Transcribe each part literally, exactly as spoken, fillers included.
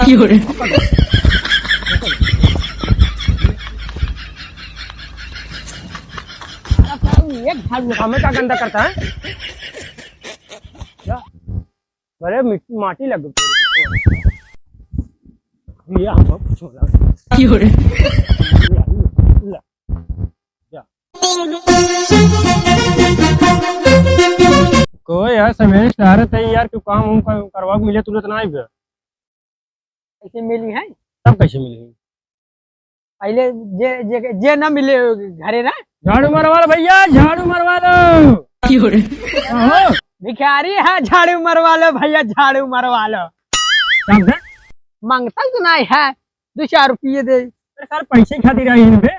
क्यों रे? एक झाड़ू हमें का गंदा करता है? क्या? अरे मिट्टी, माटी लग गई। ये हम कुछ हो रहा है। क्यों रे? या। को यार, सवेरे से आ रहे थे यार, क्यों काम वाम कर-, करवा के मिले तुरंत ना आइबे। कैसे मिली है? तब कैसे मिली है? पहले जे, जे, जे ना मिले घरे ना। झाड़ू मरवा लो भैया, झाड़ू मरवा लो। क्यों रे? कहो। भिखारी है, झाड़ू मरवा लो भैया, झाड़ू मरवा लो। कब से? मांगता तो नहीं है, दो चार रुपये दे। अरे सर, पैसे खातिर आई हूँ बे।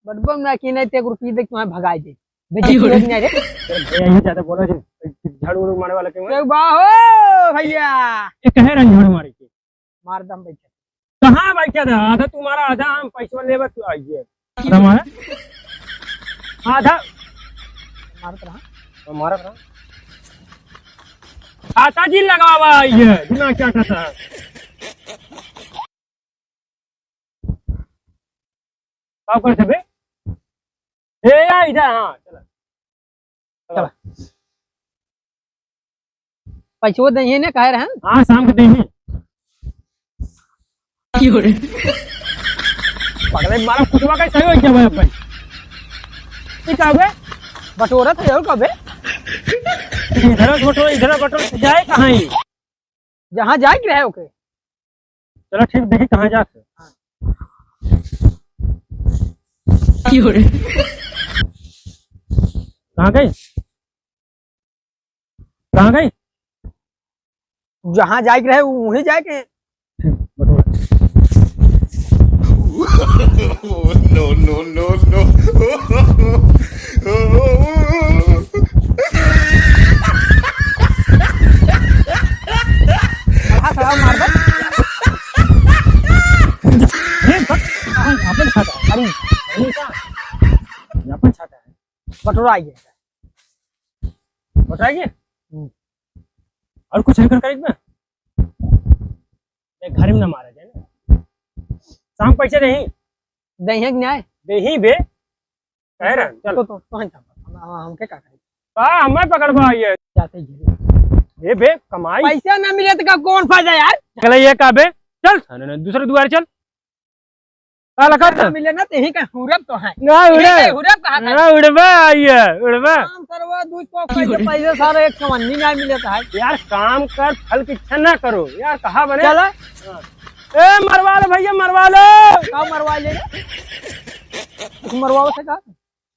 बटबम ना कि नहीं, ते एक रुपये दे, तुम्हें भगाई दे। बेइज्जती हो रही नहीं रे। अरे भैया, ये ज्यादा बोला जी, झाड़ू उड़ू मारे वाला क्यों है? क्यों बा हो भैया? ये कहे रहे झाड़ू मारे के? मार दम बैठे। कहाँ बैठे था? आधा तुम्हारा, आधा हम पैसा लेबा, तू आइए। आधा हमारा। आधा। मारत रहा। तो मारत रहा। आता जी लगावा आइए, दिमाग क्या खाता है? का करत हबे? ए, आ, इधर, हाँ, चला। चला। पैसो दइहे ने, कहे रहन। हाँ, शाम के दइहे। क्यों रे? पगले मारा, कुतवा का सही हो गया भाई अपन। ये का बे? बटोरत है और का बे? इधर बटोर, इधर बटोर, जाए कहाँ ही? जहाँ जाए के रहे ओके। चलो ठीक, देखी कहाँ जा से। क्यों रे? कहाँ गई? कहाँ गई? जहाँ जाए के रहे, वहीं जाए के। ठीक, बटोर। No, no, no, no। खड़ा, खड़ा मार दे। ये बक-, अपन, अपन खाता है। अरे, अरे का? ये अपन खाता है। बटोरा आइए। बटोरा आइए? हम्म। और कुछ नहीं कर, कर एक बार? ए, घर में ना मारा जाए ना। शाम पैसे देही? देही कि नहीं? देही बे। कह रहे हैं, चल। तो, तो, तो हम, हम, हमके का करी? का हमें पकड़वा ये? जाते ही घरे। ए बे, कमाई। पैसा ना मिले तो का कौन फायदा यार? चले ये का बे? चल, ना, ना, दूसरे दुआरे चल। का लगा पैसा था? ना मिले ना, तेही का हुरब तो है। ना तेही उड़े। का हुरब कहा था? ना उड़बा आइए, उड़बा। काम करवा, दूध पाव खाइए, पैसे सारे एक चवन्नी ना मिले तो है। यार काम कर, फल की इच्छा ना करो। यार कहा बने? चला। हाँ। ए, मरवा लो भैया, मरवा लो। का मरवा ले रे? कुछ मरवाओ से का?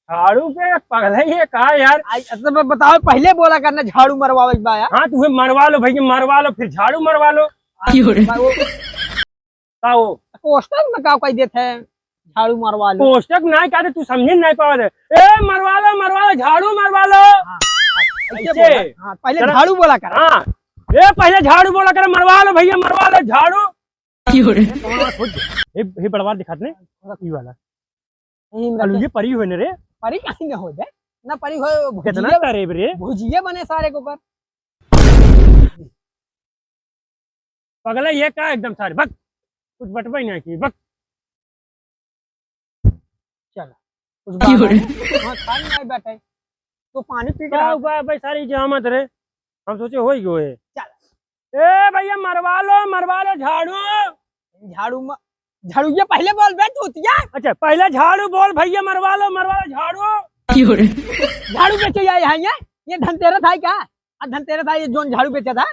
झाड़ू पे पगला ही है का यार? आई, अच्छा, ब-, बताओ, पहले बोला करना, झाड़ू मरवावे के बा यार। हाँ, तुम्हें मरवा लो भैया, मरवा लो, फिर झाड़ू मरवा लो। क्यों रे? बा-, वो का हो? कोष्ठक में का कह देते हैं, झाड़ू मरवा लो। कोष्ठक ना कहते, तू समझे नहीं पावा दे। ए, मरवा लो, मरवा लो, झाड़ू मरवा लो। हाँ, ऐसे ऐसे। बोला। हाँ, पहले चला। झाड़ू बोला कर। हाँ, ए, पहले झाड़ू बोला कर, मरवा लो भैया, मरवा लो झाड़ू। क्यों रे? ये, ये बड़वा दिखात ने, ई वाला। यही में आलू रखे। ये परी होय न रे? परी कहीं न होय बे? ना परी होय, कितना भुजिया, करे रे? भुजिया बने सारे के ऊपर। पगला ये का एकदम सारे, बक। कुछ बटबई नहीं की, बक। चल, कुछ क्यों बात रे? नहीं। हाँ, खाली नहीं बैठे। तो पानी पी के का रहा। हुआ भाई, सारी जहामत रे। हम सोचे हो ही गए। चल। ए भैया, मरवा लो, मरवा लो झाड़ू। झाड़ू म-, झाड़ू ये पहले बोल बे, चूतिया। अच्छा, पहले झाड़ू बोल भैया, मरवा लो, मरवा लो झाड़ू। क्यों रे? झाड़ू बेचे आए हैं ये? ये धनतेरस है क्या? आ धनतेरस है, ये जोन झाड़ू बेचा था?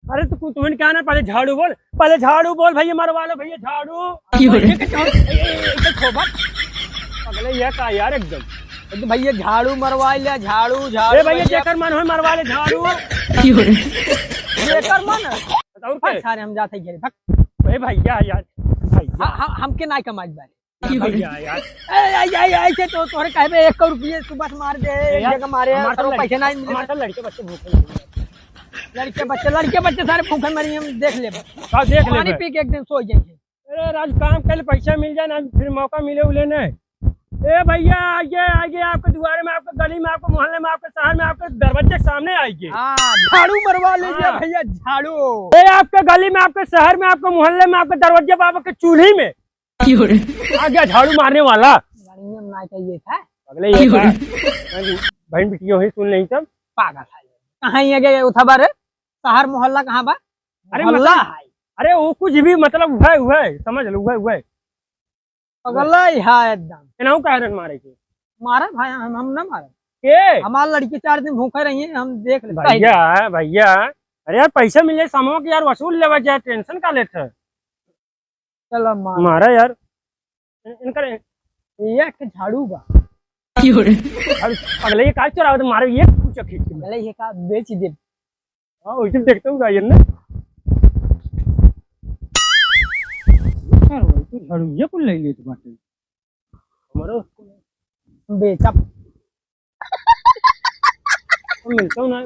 अरे तो तू, तुमने क्या ना, पहले झाड़ू बोल, पहले झाड़ू बोल भैया, मरवा लो भैया झाड़ू। क्यों रे? ये क्या, ए, ए, ए, ए, खोबा। पगले ये का यार एकदम। तो भैया झाड़ू मरवा ले, झाड़ू, झाड़ू ए भैया, भैया। जेकर मन होय मरवा ले झाड़ू। क्यों रे? जेकर मन। और हाँ, के? सारे हम जाते ही घरे, भाग। ए भैया यार, भैया। हाँ, हाँ, हमके ना कमाई बारे। क्यों रे? भैया यार। ए, ए, ए, ए, ऐसे तो तोहरे कहबे एक रुपये सुबह से मार दे, ए एक यार, जगह मारे, हमारे सारे तो पैसे लड़के, नहीं मिले। हमारे तो लड़के बच्चे भूखे मर रहे हैं। लड़के बच्चे, लड़के बच्चे सारे भूखे मरी, हम देख लेबे। का देख पानी लेबे? पी के एक दिन सो जाएंगे। अरे राज, काम कर ले, पैसा मिल जाए ना, फिर मौका मिले उले नहीं। ए भैया, आइए, आइए, आपके दुआरे में, आपके गली में, आपके मोहल्ले में, आपके शहर में, आपके दरवाजे के सामने आइए। हाँ, झाड़ू मरवा लीजिए हाँ। भैया, झाड़ू। ए, आपके गली में, आपके शहर में, आपके मोहल्ले में, आपके दरवाजे पर, आपके चूल्ही में। क्यों रे? आ गया झाड़ू मारने वाला। बढ़िया ना चाहिए था। अगले ये क्यों का? रे? बहन बिटिया ही सुन नहीं तब। पागल है। कहाँ ये गए उठा बारे? शहर मोहल्ला कहाँ बा? अरे मोहल्ला मतलब, है। अरे वो कुछ भी मतलब हुआ है, हुआ है, समझ लो, हुआ है, हुआ है। पगला ही है एकदम। एनाहू काहे रन मारे के? मारा भाई, हम, हम ना मारे। के? हमार लड़की चार दिन भूखे रही है, हम देख लेते हैं। भैया, भैया, अरे यार पैसा मिले समूह के यार वसूल लेवा जाए, tension का लेत है? चलो मार। मारा यार। इन-, इनकर ये एक झाड़ू बा। क्यों रे? अरे पगले ये का चोरावत मारे ये कुछ खींच के। पगले ये का बेच दे। हाँ, वैसे देखते हो गायन ने। यार, वो तो झाड़ू ये कुल ले लेत बाटे। हमारो बेटा। मिलता हूँ ना।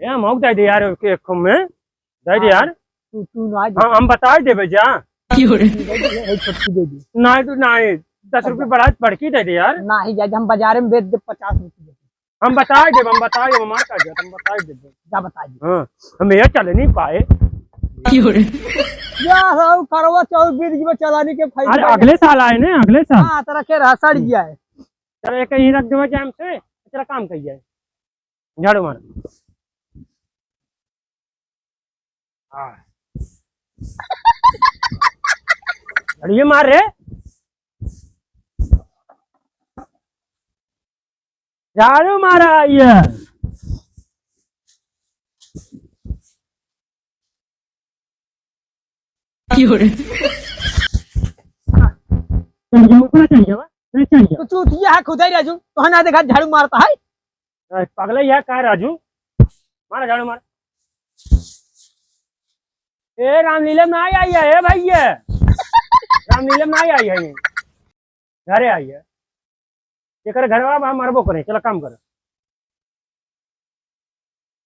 ए, हम आउक दे दे यार, एक, एक में। दे दे हाँ, यार। तू, तू ना दे। हाँ, हम बता देबे जा। क्यों रे? दे दे, ए, छोटकी दे दे। नहीं, तू नहीं। दस रुपये बढ़ा, बड़की दे दे यार। नहीं, जा, हम बाजारे में बेच दे पचास रुपये। हम बताइ देब, हम बताइ देब, हमार का जात, हम बताइ देब। जा बताइ देब। हाँ, हम ये चले नहीं पाए। क्यों रे? या हो, करवा चौथ बीत गई, चलानी के फायदा अरे, नहीं। अगले साल आए ने, अगले साल। हाँ, तेरा के रहा, सड़ गया है। चलो, एक यहीं रख देबा जाम से, तेरा काम कर जाए। झाड़ू मार। हाँ। झाड़ू ये मार रे। झाड़ू मारा ये। क्यों रे? चढ़ जाओ, ऊपर चढ़ जाओ, अरे चढ़ जाओ। तू चूतिया है खुदाई राजू, तो ना देखा झाड़ू मारता है। ए, पगला यह का राजू? मारा झाड़ू मार। ए, रामलीला ना आई, आई है, ए भैया। रामलीला ना आई, आई है ये। घरे आई है। एकर घरवा बा, मरबो करे, चला काम कर।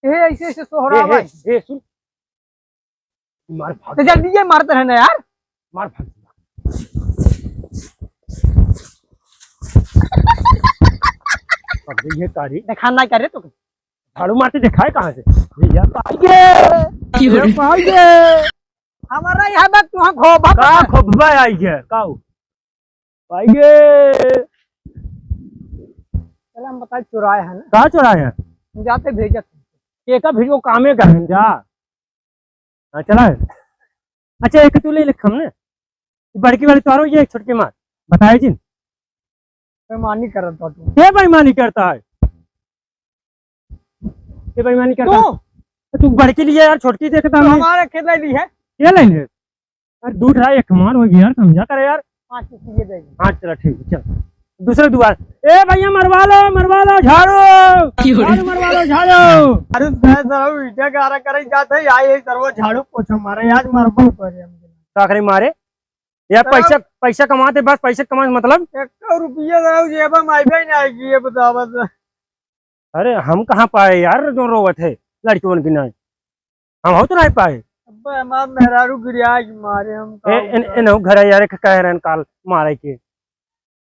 ए, ऐसे, ऐसे सोहरा ए, भाई। ए, ए, सुन। मार भाग। तो जल्दी ये मारते रहना यार। मार भाग। अब ये कारी। दिखाना क्या रे तू? झाड़ू मारते दिखाए कहाँ से? ये यार, पाइए। क्यों रे? पाइए। हमारा यहाँ बस तुहाँ खोबा का पता। खोबा आई है, काऊ? पाइए। चला हम बताए चुराए हैं ना। का चुराए हैं? जाते भेजत। एका भेजो कामे का है जा। हाँ, चला है। अच्छा, एक तू ले लिख हमने। बड़की वाली तोरो ये एक छोटकी मार। बताए जिन। बेईमानी करत बा तू। के बेईमानी करता है? के बेईमानी करता है? तू। तो तू बड़की लिए यार, छोटकी देखे तो तो हमने हमारे खेत ले ली है। ये ले ले। यार, दू ठा एक मार हो गया यार, समझा कर यार। पाँच रुपये दे दे। हाँ, चला ठीक है, चल। दूसरे दुआर। ए भैया, मरवा लो, मरवा लो, झाड़ू। क्यों रे? झाड़ू मरवा लो, झाड़ू। अरे, मैं सरऊ ईटा गारा करे जाते हैं, आई है सरवा झाड़ू पोछा मारे, आज मरबो करे हम। का करे मारे? यार, सरऊ पैसा, पैसा कमाते, बस पैसा कमाते, मतलब? एक रुपया सरऊ जेब में आइबे नहीं आएगी, ये बतावा तो। अरे, हम कहाँ पाए यार, जो रोवत है, लड़कियों की नहीं। हम हो तो नहीं पाए। अब्बे, हमार मेहरारू गिरिया के मारे हम ए, का इन, उठा। इन घर यार, एक कह रहे हैं काल मारे के।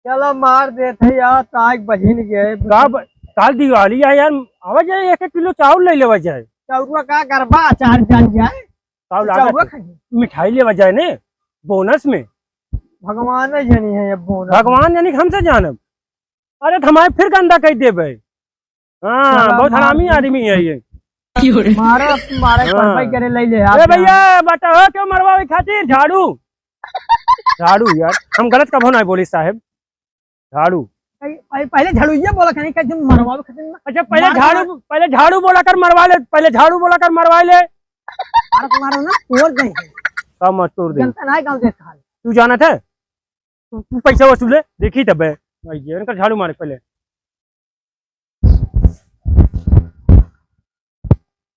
चला मार देत है यार, ताक बहिन गए। का ब-, काल दिवाली है यार, आवा जाए, एक एक किलो चाउर ले लेवा जाए। चाउरवा का करबा, अचार डाल जाए। चाउर तो लागा चाउरवा के खाइए। मिठाई लेवा जाए ने, बोनस में। भगवान ही जानी है ये बोनस। भगवान जानी, हमसे जानब। अरे, तो हमारे फिर गंदा कर देबे। हाँ, चला, बहुत मार हरामी दे। आदमी है ये। मारा, मारा, हाँ। करवाई करे, ले ले, ए आप भैया, बताओ, क्यों मरवावे खातिर? झाड़ू। झाड़ू यार, हम गलत कभो नहीं बोली साहेब। झाड़ू। पहले, पहले झाड़ू ये बोला, कहीं का तुम मरवावे खातिर ना। अच्छा, पहले मार झाड़ू, मार। पहले झाड़ू बोला कर मरवा ले, पहले झाड़ू बोला कर मरवा ले। मार, मारो ना, तोड़ दे। का मत तोड़ दे? जनता ना गाँव देख हाल। तू जानत है? तू, तू पैसा वसूले, देखी तबे। भाई, ये इनका झाड़ू मारे पहले।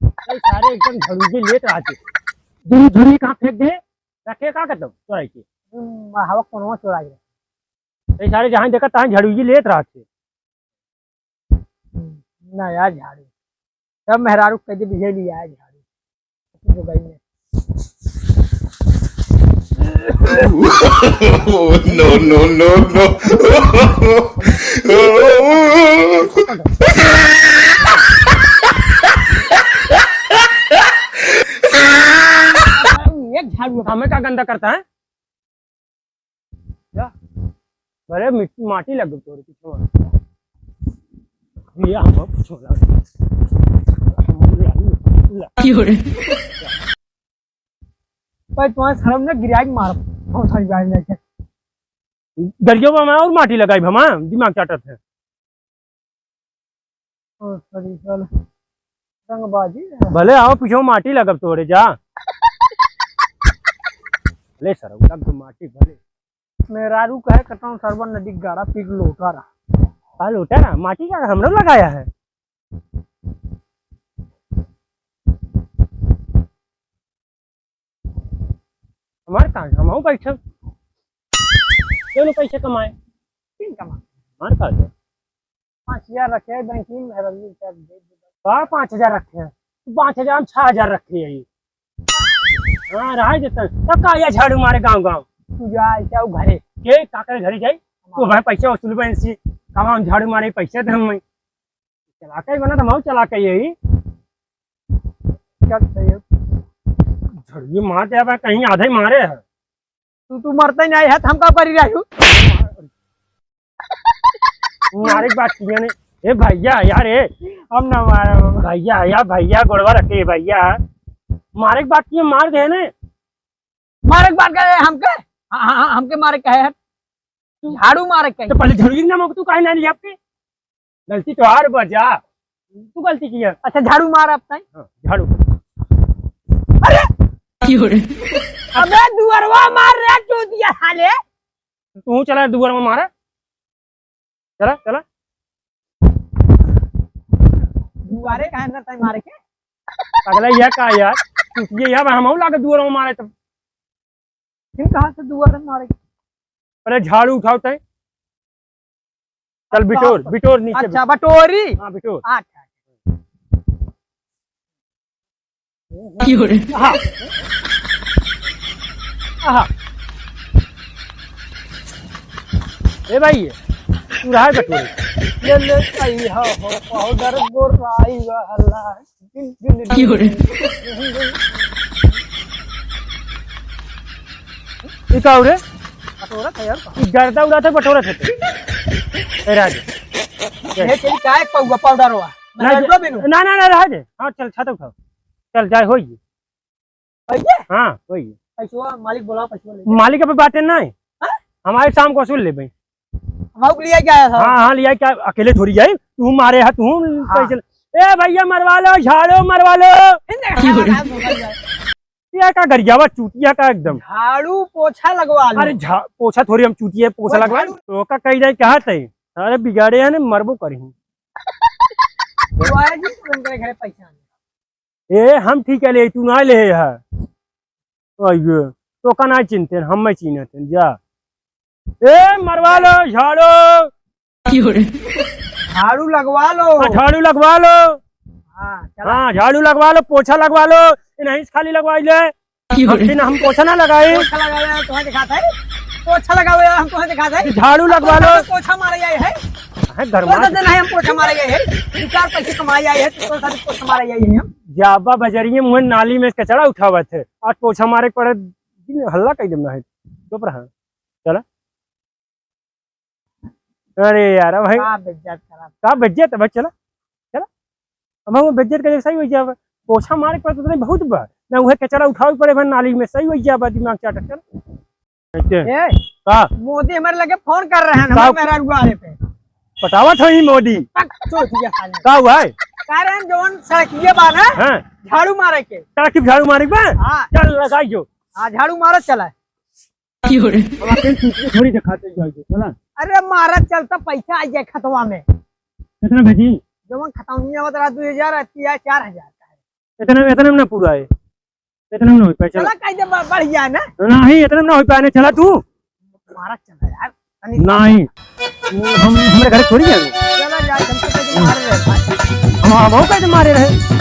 भाई, सारे एकदम झाड़ू के लेत रहते। झुरी, झुरी कहाँ फेंक दे? रखे का करता हूँ, चोराई के। हम्म, हवा कोनो चोराई के। भाई, सारे जहाँ देखा तहाँ झाड़ू के लेत रहते। हम्म, ना यार, झाड़ू। सब मेहरारू कह दे, "बिहे लिया है झाड़ू।" तो गई है। No, no, no, no। एक झाड़ू हमें का गंदा करता है? जा। अरे मिट्टी, माटी लग गई तोरे पीछे में। ये हम पीछे वाला। क्यों रे? भाई, तुम्हारे शर्म ना गिराई के मार। बहुत सारी गाय लेके। गरिया में और माटी लगाई भमा, दिमाग चाटत है। ओ, सॉरी, चल। रंगबाजी है। भले आओ, पीछे माटी लगब तोरे जा। ले सर, लग तो माटी भले। मेहरारू कहे, कतौ सरवन नदी गाड़ा पीक लोटा रहा। का लोटा रहा? माटी का हमरो लगाया है। हमार काम, हम आऊं पैसा। चलो पैसे कमाए। तीन कमा। हमार का है? पाँच हजार रखे हैं बैंक में, मेहरारू के साथ दे दे। का पाँच हजार रखे हैं? तू पाँच हजार, हम छह हजार रखे हैं ये। हाँ, रहा देता। तब का या झाड़ू मारे गाँव गाँव? तू जा, क्या वो घरे? के का करे घरे जाई? तू भाई पैसा वसूल बन सी, कमाम झाड़ू मारे पैसे दे हम। चला के बना तो मऊ चला के यही। क्या चाहिए? झड़िए मार दे, अब कहीं आधे मारे है। तू, तू मरता ही नहीं है, तो हम का करी रही हूँ? मारे के बात किया ने। ए भैया यार, ए। हम ना मारे बाबा। भैया, या भैया, गोड़वा रखे भैया। मारे के बात किया, मार दे ने। मारे के बात करे हमके? हाँ, हाँ, हाँ, हमके मारे कहे है? तू झाड़ू मारे कहे। तो पहले झड़ू ना मार, तू काहे ना लिया आपके? गलती तो हार बजा। तू गलती किया। अच्छा, झाड़ू मार अब ताई। हाँ, झाड़ू। अरे! क्यों रे? अबे दुअरवा मार रे, चूतिया साले। तू चला दुअरवा मारा। चला, चला। दुआरे काहे ना ताई मारे के? अगला यह का यार? चूतिया यार, हम लागे दुअरवा मारे तब। फिर कहाँ से दुआरे मारे? अरे झाड़ू उठाओ तय। चल अच्छा, बिटोर, बिटोर नीचे अच्छा, बिटोर। बटोरी। हाँ, बिटोर। अच्छा। क्यों रे? आहा। आहा। ए भाई, तू रहा बटोरी। ले, ले, आई हा हो, पाउडर गोराई वाला। क्यों रे? ई का हो रे? बटोरा था यार। ई गर्दा उड़ा था, बटोरा था। ए, राज। ये चली का एक पौवा पाउडर हुआ? ना, ना, ना, ना, रहा दे। हाँ, चल, छाता उठाओ। चल, जाए, होई। होई? हाँ, होई। पैसवा, मालिक बोला, पैसवा ले। मालिक अबे बाटे ना है। हाँ? हमारे शाम को वसूल ले भाई। हम आउक लिया क्या था? हाँ, हाँ, लिया क्या? अकेले थोड़ी जाए, तू मारे है, तू हाँ। पैसे ले। ए भैया, मरवा लो, झाड़ू मरवा लो। ये का गरियावा चूतिया का एकदम। झाड़ू पोछा लगवा लो। अरे झा-, पोछा थोड़ी हम चूतिया, पोछा वो लगवा झाड़ू। तो का कही जाए, क्या है? अरे बिगाड़े है ना, मरबो करी। वो आया जी, तुरंत करे घरे पैसा। ए, हम ठीक है ले, तू ना ले है। अइये, तो का ना चिन्हते, हम मैं चिन्हते, जा। ए, मरवा लो, झाड़ू। झाड़ू लगवा लो। हाँ, झाड़ू लगवा लो। हाँ, चला। हाँ, झाड़ू लगवा लो, पोछा लगवा लो, ये नहीं खाली लगवाई ले। अब दिन हम पोछा ना लगाए। पोछा लगावे हम तुम्हें दिखाते हैं। पोछा लगावे हम तुम्हें दिखाते हैं। झाड़ू लगवा लो। पोछा मारे आए हैं। हैं, घर तो मार। नहीं, हम पोछा मारे आए हैं। दो चार पैसे कमाए आए हैं, तो साथ पोछा मारे आए हैं हम। जाबा बजरिये मुँह नाली में कचरा उठावत है। आज पोछा मारे के पड़े, दिन हल्ला कई देना है। चुप रहा। चला। अरे यार, अब भाई। का बेइज्जत करा? का बेइज्जत है भाई? चला, चला। अब हम बेइज्जत करे सही हो जाए। पोछा मारे के पड़े तो नहीं बहुत बा। ना उहे कचरा उठावे पड़े भाई नाली में, सही हो जाए, दिमाग चाटत। चल। कैसे? ए, का? मोदी हमारे लगे फोन कर रहे हैं, का? हमारे मेहरारू वाले पे। पटावत हो ही मोदी। पक, चोट दिया साले। का हुआ है? कह रहे हैं जौन सड़किए बा ना, हाँ। झाड़ू मारे के। सड़क की झाड़ू मारे के बा? हाँ। चल लगाई जो। हाँ, झाड़ू मारत चला है। क्यों रे? हम आपके चीज में थोड़ी दिखाते जाएंगे, है ना? अरे मारा चलता पैसा आ जाए खतवा में। कितना भेजी? जवन खतौनी आवत रहा दो हजार, अतिया चार हजार का है। इतने, इतने में ना पूरा है। इतने में ना हो पाए, चला। चला कह दे ब-, बढ़िया है ना? नहीं, इतने में ना हो पाए, चला तू। मारा चला यार। तनी नहीं। हम, हमारे घर थोड़ी जाएंगे। चला जाए, हम तो कह दे मारे रहे भाई। हम, हम कह दे मारे रहे।